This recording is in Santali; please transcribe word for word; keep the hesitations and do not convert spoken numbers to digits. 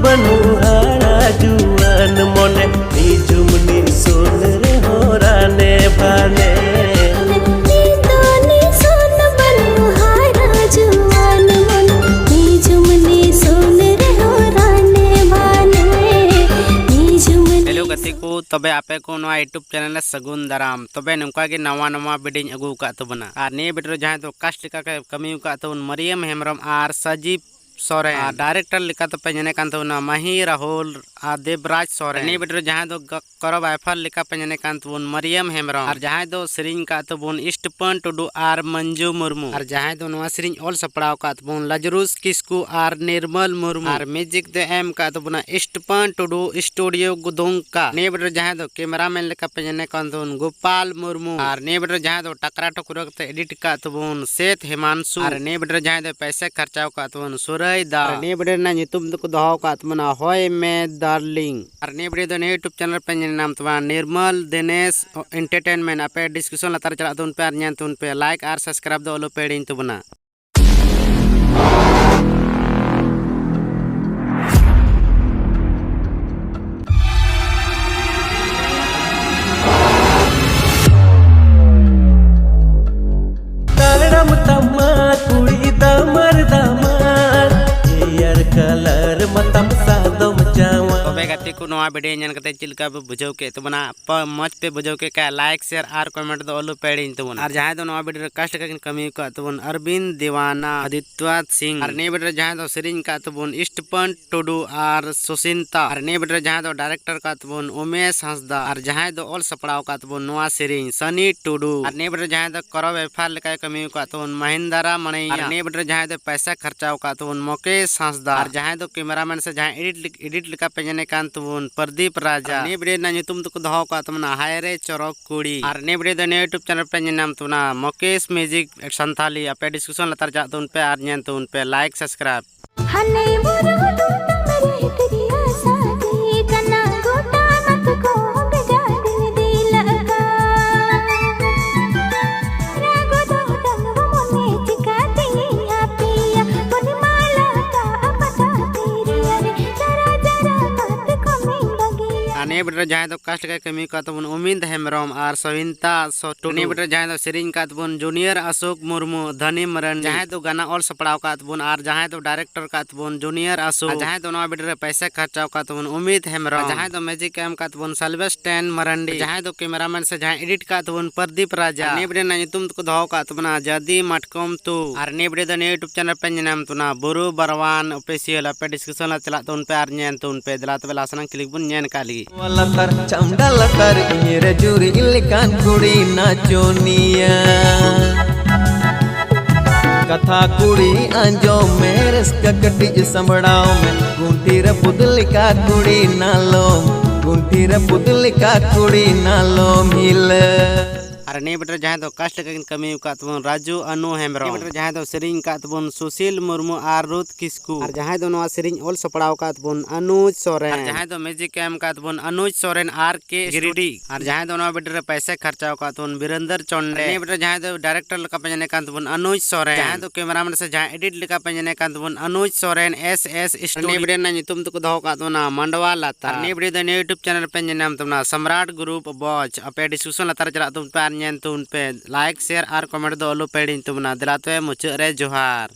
ᱵᱟᱹᱱᱩᱜ ᱦᱟᱨᱟ ᱡᱩᱣᱟᱹᱱ ᱢᱚᱱᱮ, ᱱᱤᱡᱩᱢ ᱱᱤᱥᱩᱱ ᱨᱮᱦᱚᱸ ᱨᱟᱱᱮ ᱵᱟᱱᱮ᱾ ᱱᱤᱛᱚᱜ ᱱᱤᱥᱩᱱ ᱵᱟᱹᱱᱩᱜ ᱦᱟᱨᱟ ᱡᱩᱣᱟᱹᱱ ᱢᱚᱱᱮ, ᱱᱤᱡᱩᱢ ᱱᱤᱥᱩᱱ ᱨᱮᱦᱚᱸ ᱨᱟᱱᱮ ᱵᱟᱱᱮ᱾ ᱱᱤᱡᱩᱢ ᱦᱮᱞᱳ ᱜᱟᱛᱮ ᱠᱚ, ᱛᱚᱵᱮ ᱟᱯᱮ ᱠᱚ ᱱᱚᱣᱟ YouTube ᱪᱮᱱᱮᱞ ᱨᱮ ᱥᱟᱹᱜᱩᱱ ᱫᱟᱨᱟᱢ᱾ ᱛᱚᱵᱮ ᱱᱚᱝᱠᱟ ᱜᱮ ᱱᱟᱣᱟ ᱱᱟᱣᱟ ᱵᱷᱤᱰᱤᱭᱳᱧ ᱟᱹᱜᱩ ᱟᱠᱟᱫ ᱛᱟᱵᱚᱱᱟ᱾ ᱟᱨ ᱱᱤᱭᱟᱹ ᱵᱷᱤᱰᱤᱭᱳ ᱨᱮ ᱡᱟᱦᱟᱸᱭ ᱫᱚ ᱠᱟᱥᱴ ᱞᱮᱠᱟ ᱠᱚ ᱠᱟᱹᱢᱤ ᱟᱠᱟᱫ ᱛᱟᱵᱚᱱ ᱢᱟᱨᱤᱭᱟᱢ ᱦᱮᱢᱵᱨᱚᱢ ᱟᱨ ᱥᱟᱡᱤᱵ ᱥᱚᱨᱮᱱ᱾ ᱟᱨ ᱰᱟᱭᱨᱮᱠᱴᱚᱨ ᱞᱮᱠᱟ ᱛᱮᱯᱮ ᱧᱮᱞᱮ ᱠᱟᱱ ᱛᱟᱵᱚᱱᱟ ᱢᱟᱦᱤ ᱨᱟᱦᱩᱞ ᱟᱨ ᱫᱮᱵᱽᱨᱟᱡᱽ ᱥᱚᱨᱮᱱ᱾ ᱱᱤᱭᱟᱹ ᱵᱷᱤᱰᱤᱭᱳ ᱨᱮ ᱡᱟᱦᱟᱸᱭ ᱫᱚ ᱠᱚᱨᱚ ᱵᱟᱭᱯᱷᱟᱨ ᱞᱮᱠᱟ ᱯᱮ ᱧᱮᱞᱮ ᱠᱟᱱ ᱛᱟᱵᱚᱱ ᱢᱟᱨᱤᱭᱟᱢ ᱦᱮᱢᱵᱨᱚᱢ᱾ ᱟᱨ ᱡᱟᱦᱟᱸᱭ ᱫᱚ ᱥᱮᱨᱮᱧ ᱠᱟᱜ ᱛᱟᱵᱚᱱ ᱤᱥᱴᱯᱟᱹᱱ ᱴᱩᱰᱩ ᱟᱨ ᱢᱟᱹᱱᱡᱩ ᱢᱩᱨᱢᱩ᱾ ᱟᱨ ᱡᱟᱦᱟᱸᱭ ᱫᱚ ᱱᱚᱣᱟ ᱥᱮᱨᱮᱧ ᱚᱞ ᱥᱟᱯᱲᱟᱣ ᱠᱟᱜ ᱛᱟᱵᱚᱱ ᱞᱟᱡᱟᱨᱩᱥ ᱠᱤᱥᱠᱩ ᱟᱨ ᱱᱤᱨᱢᱚᱞ ᱢᱩᱨᱢᱩ᱾ ᱟᱨ ᱢᱤᱭᱩᱡᱤᱠ ᱫᱚ ᱮᱢ ᱠᱟᱜ ᱛᱟᱵᱚᱱᱟ ᱤᱥᱴᱯᱟᱹᱱ ᱴᱩᱰᱩ ᱥᱴᱩᱰᱤᱭᱳ ᱜᱩᱫᱩᱝᱠᱟ᱾ ᱱᱤᱭᱟᱹ ᱵᱷᱤᱰᱤᱭᱳ ᱨᱮ ᱡᱟᱦᱟᱸᱭ ᱫᱚ ᱠᱮᱢᱮᱨᱟᱢᱮᱱ ᱞᱮᱠᱟ ᱯᱮ ᱧᱮᱞᱮ ᱠᱟᱱ ᱛᱟᱵᱚᱱ ᱜᱳᱯᱟᱞ ᱢᱩᱨᱢᱩ᱾ ᱟᱨ ᱱᱤᱭᱟᱹ ᱵᱷᱤᱰᱤᱭᱳ ᱨᱮ ᱡᱟᱦᱟᱸᱭ ᱫᱚ ᱴᱟᱠᱨᱟ ᱴᱩᱠᱨᱟᱹ ᱠᱟᱛᱮ ᱮᱰᱤᱴ ᱠᱟᱜ ᱛᱟᱵᱚᱱ ᱥᱮᱛ ᱦᱮᱢᱟᱱᱥᱩ᱾ ᱟᱨ ᱱᱤᱭᱟᱹ ᱵᱷᱤᱰᱤᱭᱳ ᱨᱮ ᱡᱟᱦᱟᱸᱭ ᱫᱚ ᱯᱮᱥᱮ ᱠᱷᱟᱨᱪᱟᱣ ᱠᱟᱜ ᱛᱟᱵᱚᱱ ᱥᱩᱨᱟᱹᱭ ᱫᱟ᱾ ᱟᱨ ᱱᱤᱭᱟᱹ ᱵᱷᱤᱰᱤᱭᱳ ᱨᱮᱱᱟᱜ ᱧᱩᱛᱩᱢ ᱫᱚᱠᱚ ᱫᱚᱦᱚ ᱠᱟᱜ ᱛᱟᱵᱚᱱᱟ ᱦᱚᱭ ᱢᱮ ᱰᱟᱨᱞᱤᱝ᱾ ᱟᱨ ᱱᱤᱭᱟᱹ ᱵᱷᱤᱰᱤᱭᱳ ᱫᱚ ᱱᱤᱭᱟᱹ YouTube ᱪᱮᱱᱮᱞ ᱨᱮᱯᱮ ᱧᱮᱞ ᱧᱟᱢ ᱛᱟᱵᱚᱱᱟ ᱱᱤᱨᱢᱚᱞ ᱫᱤᱱᱮᱥ ᱮᱱᱴᱟᱨᱴᱮᱱᱢᱮᱱᱴ᱾ ᱟᱯᱮ ᱰᱤᱥᱠᱨᱤᱯᱥᱚᱱ ᱞᱟᱛᱟᱨ ᱨᱮ ᱪᱟᱞᱟᱜ ᱛᱟᱵᱚᱱ ᱯᱮ ᱟᱨ ᱧᱮᱞ ᱛᱟᱵᱚᱱ ᱯᱮ, ᱞᱟᱭᱤᱠ ᱟᱨ ᱥᱟᱵᱥᱠᱨᱟᱭᱤᱵ ᱫᱚ ᱟᱞᱚ ᱯᱮ ᱦᱤᱲᱤᱧ ᱛᱟᱵᱚᱱᱟ᱾ ᱛᱟᱲᱟᱢ ᱛᱟᱢᱟ ᱠᱩᱲᱤ ᱫᱟᱢᱟᱨ ᱫᱟᱢᱟᱨ, ᱦᱮᱭᱟᱨ ᱠᱟᱞᱟᱨ ᱢᱟᱛᱟᱢ ᱥᱟᱫᱚᱢ ᱡᱟᱶᱟ᱾ ᱛᱚᱵᱮ ᱜᱟᱛᱮ ᱠᱚ, ᱱᱚᱣᱟ ᱵᱷᱤᱰᱤᱭᱳ ᱧᱮᱞ ᱠᱟᱛᱮ ᱪᱮᱫ ᱞᱮᱠᱟ ᱯᱮ ᱵᱩᱡᱷᱟᱹᱣ ᱠᱮᱫ ᱛᱟᱵᱚᱱᱟ? ᱯᱮ ᱢᱚᱡᱽ ᱯᱮ ᱵᱩᱡᱷᱟᱹᱣ ᱠᱮᱫ ᱠᱷᱟᱡ ᱞᱟᱭᱤᱠ, ᱥᱮᱭᱟᱨ ᱟᱨ ᱠᱚᱢᱮᱱᱴ ᱫᱚ ᱟᱞᱚ ᱯᱮ ᱦᱤᱲᱤᱧ ᱛᱟᱵᱚᱱᱟ᱾ ᱟᱨ ᱡᱟᱦᱟᱸᱭ ᱫᱚ ᱱᱚᱣᱟ ᱵᱷᱤᱰᱤᱭᱳ ᱨᱮ ᱠᱟᱥᱴ ᱞᱮᱠᱟ ᱠᱤᱱ ᱠᱟᱹᱢᱤ ᱟᱠᱟᱫ ᱛᱟᱵᱚᱱ ᱟᱨᱵᱤᱱᱫ ᱫᱮᱣᱟᱱᱟ, ᱟᱫᱤᱛᱭᱟ ᱥᱤᱝ᱾ ᱟᱨ ᱱᱤᱭᱟᱹ ᱵᱷᱤᱰᱤᱭᱳ ᱨᱮ ᱡᱟᱦᱟᱸᱭ ᱫᱚ ᱥᱮᱨᱮᱧ ᱟᱠᱟᱫ ᱛᱟᱵᱚᱱ ᱤᱥᱴᱯᱟᱹᱱ ᱴᱩᱰᱩ ᱟᱨ ᱥᱩᱥᱤᱱᱛᱟ᱾ ᱟᱨ ᱱᱤᱭᱟᱹ ᱵᱷᱤᱰᱤᱭᱳ ᱨᱮ ᱡᱟᱦᱟᱸᱭ ᱫᱚ ᱰᱟᱭᱨᱮᱠᱴᱚᱨ ᱟᱠᱟᱫ ᱛᱟᱵᱚᱱ ᱩᱢᱮᱥ ᱦᱟᱸᱥᱫᱟ᱾ ᱟᱨ ᱡᱟᱦᱟᱸᱭ ᱫᱚ ᱚᱞ ᱥᱟᱯᱲᱟᱣ ᱟᱠᱟᱫ ᱛᱟᱵᱚᱱ ᱱᱚᱣᱟ ᱥᱮᱨᱮᱧ ᱥᱟᱱᱤ ᱴᱩᱰᱩ᱾ ᱟᱨ ᱱᱤᱭᱟᱹ ᱵᱷᱤᱰᱤᱭᱳ ᱨᱮ ᱡᱟᱦᱟᱸᱭ ᱫᱚ ᱠᱚᱨᱚ ᱵᱮᱯᱟᱨ ᱞᱮᱠᱟᱭ ᱠᱟᱹᱢᱤ ᱟᱠᱟᱫ ᱛᱟᱵᱚᱱ ᱢᱟᱦᱤᱱᱫᱟᱨᱟ ᱢᱟᱱᱮᱭᱟ᱾ ᱟᱨ ᱱᱤᱭᱟᱹ ᱵᱷᱤᱰᱤᱭᱳ ᱨᱮ ᱡᱟᱦᱟᱸᱭ ᱫᱚ ᱯᱚᱭᱥᱟ ᱠᱷᱚᱨᱪᱟᱣ ᱟᱠᱟᱫ ᱛᱟᱵᱚᱱ ᱢᱩᱠᱮᱥ ᱦᱟᱸᱥᱫᱟ᱾ ᱟᱨ ᱡᱟᱦᱟᱸᱭ ᱫᱚ ᱠᱮᱢᱮᱨᱟᱢᱮᱱ ᱥᱮ ᱡᱟᱦᱟᱸᱭ ᱮᱰᱤᱴ ᱞᱮᱠᱟ ᱯᱮ ᱧᱮᱞᱮ ᱠᱟᱱ ᱛᱟᱵᱚᱱ ᱯᱨᱚᱫᱤᱯ ᱨᱟᱡᱟ᱾ ᱟᱨ ᱱᱤᱭᱟᱹ ᱵᱷᱤᱰᱤᱭᱳ ᱨᱮᱱᱟᱜ ᱧᱩᱛᱩᱢ ᱫᱚᱠᱚ ᱫᱚᱦᱚ ᱟᱠᱟᱫ ᱛᱟᱵᱚᱱᱟ ᱦᱟᱭ ᱨᱮ ᱪᱚᱨᱚᱠ ᱠᱩᱲᱤ᱾ ᱟᱨ ᱱᱤᱭᱟᱹ ᱵᱷᱤᱰᱤᱭᱳ ᱫᱚ ᱱᱤᱭᱟᱹ YouTube ᱪᱮᱱᱮᱞ ᱯᱮ ᱧᱮᱞ ᱧᱟᱢ ᱛᱟᱵᱚᱱᱟ ᱢᱩᱠᱮᱥ ᱢᱤᱭᱩᱡᱤᱠ ᱥᱟᱱᱛᱷᱟᱞᱤ᱾ ᱟᱯᱮ ᱰᱤᱥᱠᱨᱤᱯᱥᱚᱱ ᱞᱟᱛᱟᱨ ᱪᱟᱞᱟᱜ ᱛᱟᱵᱚᱱ ᱯᱮ ᱟᱨ ᱧᱮᱞ ᱛᱟᱵᱚᱱ ᱯᱮ, ᱞᱟᱭᱤᱠ, ᱥᱟᱵᱥᱠᱨᱟᱭᱤᱵ᱾ ᱦᱟᱱᱮ ᱵᱩᱨᱩ ᱫᱚ ᱛᱟᱢᱨᱮ ᱛᱮᱨᱤᱭᱟ ᱥᱟᱫᱤ ᱠᱟᱱᱟ, ᱜᱚᱴᱟ ᱢᱟᱛᱠᱚᱢ ᱜᱟᱹᱰᱤ ᱫᱤᱞᱟᱜ ᱠᱟ᱾ ᱨᱟᱜᱚ ᱫᱚ ᱰᱟᱝᱜᱚ ᱢᱚᱱᱮ ᱪᱤᱠᱟᱹᱛᱮ ᱟᱯᱮᱭᱟ, ᱯᱩᱨᱱᱤᱢᱟ ᱞᱟᱛᱟ ᱟᱯᱟᱛᱟ ᱛᱮᱨᱤᱭᱟ ᱨᱮ᱾ ᱱᱤᱭᱟᱹ ᱵᱤᱰᱤᱭᱳ ᱨᱮ ᱡᱟᱦᱟᱸᱭ ᱫᱚ ᱠᱟᱥᱴ ᱞᱮᱠᱟ ᱠᱟᱹᱢᱤ ᱟᱠᱟᱫ ᱛᱟᱵᱚᱱ ᱩᱢᱤᱫ ᱦᱮᱢᱵᱨᱚᱢ ᱟᱨ ᱥᱚᱵᱤᱱᱛᱟ ᱥᱚ-, ᱴᱩᱰᱩ᱾ ᱱᱤᱭᱟᱹ ᱵᱤᱰᱤᱭᱳ ᱨᱮ ᱡᱟᱦᱟᱸᱭ ᱫᱚ ᱥᱮᱨᱮᱧ ᱟᱠᱟᱫ ᱛᱟᱵᱚᱱ ᱡᱩᱱᱤᱭᱚᱨ ᱟᱥᱳᱠ ᱢᱩᱨᱢᱩ, ᱫᱷᱟᱱᱤ ᱢᱟᱨᱟᱱᱰᱤ᱾ ᱡᱟᱦᱟᱸᱭ ᱫᱚ ᱜᱟᱱᱟ ᱚᱞ ᱥᱟᱯᱲᱟᱣ ᱟᱠᱟᱫ ᱛᱟᱵᱚᱱ ᱟᱨ ᱡᱟᱦᱟᱸᱭ ᱫᱚ ᱰᱟᱭᱨᱮᱠᱴᱚᱨ ᱟᱠᱟᱫ ᱛᱟᱵᱚᱱ ᱡᱩᱱᱤᱭᱚᱨ ᱟᱥᱳᱠ᱾ ᱟᱨ ᱡᱟᱦᱟᱸᱭ ᱫᱚ ᱱᱚᱣᱟ ᱵᱤᱰᱤᱭᱳ ᱨᱮ ᱯᱚᱭᱥᱟ ᱠᱷᱚᱨᱪᱟ ᱟᱠᱟᱫ ᱛᱟᱵᱚᱱ ᱩᱢᱤᱫ ᱦᱮᱢᱵᱨᱚᱢ᱾ ᱟᱨ ᱡᱟᱦᱟᱸᱭ ᱫᱚ ᱢᱮᱡᱤᱠ ᱮ ᱮᱢ ᱟᱠᱟᱫ ᱛᱟᱵᱚᱱ ᱥᱟᱞᱵᱮᱥᱴᱮᱱ ᱢᱟᱨᱟᱱᱰᱤ᱾ ᱡᱟᱦᱟᱸᱭ ᱫᱚ ᱠᱮᱢᱮᱨᱟᱢᱮᱱ ᱥᱮ ᱡᱟᱦᱟᱸᱭ ᱮᱰᱤᱴ ᱟᱠᱟᱫ ᱛᱟᱵᱚᱱ ᱯᱨᱚᱫᱤᱯ ᱨᱟᱡᱟ᱾ ᱟᱨ ᱱᱤᱭᱟᱹ ᱵᱤᱰᱤᱭᱳ ᱨᱮᱱᱟᱜ ᱧᱩᱛᱩᱢ ᱫᱚᱠᱚ ᱫᱚᱦᱚ ᱟᱠᱟᱫ ᱛᱟᱵᱚᱱᱟ ᱡᱟᱫᱤ ᱢᱟᱴᱠᱚᱢ ᱛᱩ᱾ ᱟᱨ ᱱᱤᱭᱟᱹ ᱵᱤᱰᱤᱭᱳ ᱫᱚ ᱱᱤᱭᱟᱹ YouTube ᱪᱮᱱᱮᱞ ᱯᱮ ᱧᱮᱞ ᱧᱟᱢ ᱛᱟᱵᱚᱱᱟ ᱵᱩᱨᱩ ᱵᱟᱨᱣᱟᱱ ᱚᱯᱷᱤᱥᱤᱭᱟᱞ᱾ ᱟᱯᱮ ᱰᱤᱥᱠᱨᱤᱯᱥᱚᱱ ᱨᱮ ᱪᱟᱞᱟᱜ ᱛᱟᱵᱚᱱ ᱯᱮ ᱟᱨ ᱧᱮᱞ ᱛᱟᱵᱚᱱ ᱯᱮ᱾ ᱫᱮᱞᱟ ᱛᱚᱵᱮ ᱞᱟᱦᱟ ᱥᱮᱱᱟᱜ ᱠᱞᱤᱯ ᱵᱚᱱ ᱧᱮᱞ ᱠᱟᱜ ᱞᱮᱜᱮ᱾ ᱞᱟᱛᱟᱨ ᱪᱷᱟᱢᱰᱟ ᱞᱟᱛᱟᱨ ᱤᱧ ᱨᱮ ᱡᱩᱨᱤ ᱞᱮᱠᱟᱱ ᱠᱩᱲᱤ ᱱᱟᱪᱚᱱᱤᱭᱟ᱾ ᱠᱟᱛᱷᱟ ᱠᱩᱲᱤ ᱟᱸᱡᱚᱢ ᱢᱮ, ᱨᱟᱹᱥᱠᱟᱹ ᱠᱟᱹᱴᱤᱡ ᱥᱟᱸᱵᱲᱟᱣ ᱢᱮ᱾ ᱜᱩᱱᱴᱷᱤ ᱨᱟᱹᱯᱩᱫ ᱞᱮᱠᱟ ᱠᱩᱲᱤ ᱱᱟᱞᱚᱢ, ᱜᱩᱱᱴᱷᱤ ᱨᱟᱹᱯᱩᱫ ᱞᱮᱠᱟ ᱠᱩᱲᱤ ᱱᱟᱞᱚᱢ ᱦᱤᱞᱟᱹ᱾ ᱟᱨ ᱱᱤᱭᱟᱹ ᱵᱤᱰᱤᱭᱳ ᱨᱮ ᱡᱟᱦᱟᱸᱭ ᱫᱚ ᱠᱟᱥᱴ ᱞᱮᱠᱟ ᱠᱤᱱ ᱠᱟᱹᱢᱤ ᱟᱠᱟᱫ ᱛᱟᱵᱚᱱ ᱨᱟᱡᱩ ᱟᱱᱩ ᱦᱮᱢᱵᱨᱚᱢ᱾ ᱱᱤᱭᱟᱹ ᱵᱤᱰᱤᱭᱳ ᱨᱮ ᱡᱟᱦᱟᱸᱭ ᱫᱚ ᱥᱮᱨᱮᱧ ᱟᱠᱟᱫ ᱛᱟᱵᱚᱱ ᱥᱩᱥᱤᱞ ᱢᱩᱨᱢᱩ ᱟᱨ ᱨᱩᱛ ᱠᱤᱥᱠᱩ᱾ ᱟᱨ ᱡᱟᱦᱟᱸᱭ ᱫᱚ ᱱᱚᱣᱟ ᱥᱮᱨᱮᱧ ᱚᱞ ᱥᱟᱯᱲᱟᱣ ᱟᱠᱟᱫ ᱛᱟᱵᱚᱱ ᱟᱱᱩᱡᱽ ᱥᱚᱨᱮᱱ᱾ ᱟᱨ ᱡᱟᱦᱟᱸᱭ ᱫᱚ ᱢᱤᱭᱩᱡᱤᱠ ᱮ ᱮᱢ ᱟᱠᱟᱫ ᱛᱟᱵᱚᱱ ᱟᱱᱩᱡᱽ ᱥᱚᱨᱮᱱ ᱟᱨ ᱠᱮ ᱜᱤᱨᱤᱰᱤ᱾ ᱟᱨ ᱡᱟᱦᱟᱸᱭ ᱫᱚ ᱱᱚᱣᱟ ᱵᱤᱰᱤᱭᱳ ᱨᱮ ᱯᱚᱭᱥᱟ ᱠᱷᱚᱨᱪᱟ ᱟᱠᱟᱫ ᱛᱟᱵᱚᱱ ᱵᱤᱨᱮᱱᱫᱚᱨ ᱪᱚᱱᱰᱮ᱾ ᱟᱨ ᱱᱤᱭᱟᱹ ᱵᱤᱰᱤᱭᱳ ᱨᱮ ᱡᱟᱦᱟᱸᱭ ᱫᱚ ᱰᱟᱭᱨᱮᱠᱴᱚᱨ ᱞᱮᱠᱟ ᱯᱮ ᱧᱮᱞᱮ ᱠᱟᱱ ᱛᱟᱵᱚᱱ ᱟᱱᱩᱡᱽ ᱥᱚᱨᱮᱱ᱾ ᱡᱟᱦᱟᱸᱭ ᱫᱚ ᱠᱮᱢᱮᱨᱟᱢᱮᱱ ᱥᱮ ᱡᱟᱦᱟᱸᱭ ᱮᱰᱤᱴ ᱞᱮᱠᱟ ᱯᱮ ᱧᱮᱞᱮ ᱠᱟᱱ ᱛᱟᱵᱚᱱ ᱟᱱᱩᱡᱽ ᱥᱚᱨᱮᱱ ᱮᱥ ᱮᱥ ᱥᱴᱩᱰᱤᱭᱳ᱾ ᱱᱤᱭᱟᱹ ᱵᱤᱰᱤᱭᱳ ᱨᱮᱱᱟᱜ ᱧᱩᱛᱩᱢ ᱫᱚᱠᱚ ᱫᱚᱦᱚ ᱟᱠᱟᱫ ᱛᱟᱵᱚᱱᱟ ᱢᱟᱱᱰᱣᱟ ᱞᱟᱛᱟᱨ᱾ ᱟᱨ ᱱᱤᱭᱟᱹ ᱵᱤᱰᱤᱭᱳ ᱫᱚ ᱱᱤᱭᱟᱹ YouTube ᱪᱮᱱᱮᱞ ᱨᱮᱯᱮ ᱧᱮᱞ ᱧᱟᱢ ᱛᱟᱵᱚᱱᱟ ᱥᱚᱢᱨᱟᱴ ᱜᱨᱩᱯ ᱵᱚᱪ᱾ ᱟᱯᱮ ᱰᱤᱥᱠᱨᱤᱯᱥᱚᱱ ᱞᱟᱛᱟᱨ ᱨᱮ ᱪᱟᱞᱟᱜ ᱛᱟᱵᱚᱱ ᱯᱮ ᱟᱨ ᱧᱮᱞ ᱛᱟᱵᱚᱱ ᱯᱮ᱾ ᱞᱟᱭᱤᱠ, ᱥᱮᱭᱟᱨ ᱟᱨ ᱠᱚᱢᱮᱱᱴ ᱫᱚ ᱟᱞᱚ ᱯᱮ ᱦᱤᱲᱤᱧ ᱛᱟᱵᱚᱱᱟ᱾ ᱫᱮᱞᱟ ᱛᱚᱵᱮ ᱢᱩᱪᱟᱹᱫ ᱨᱮ ᱡᱚᱦᱟᱨ᱾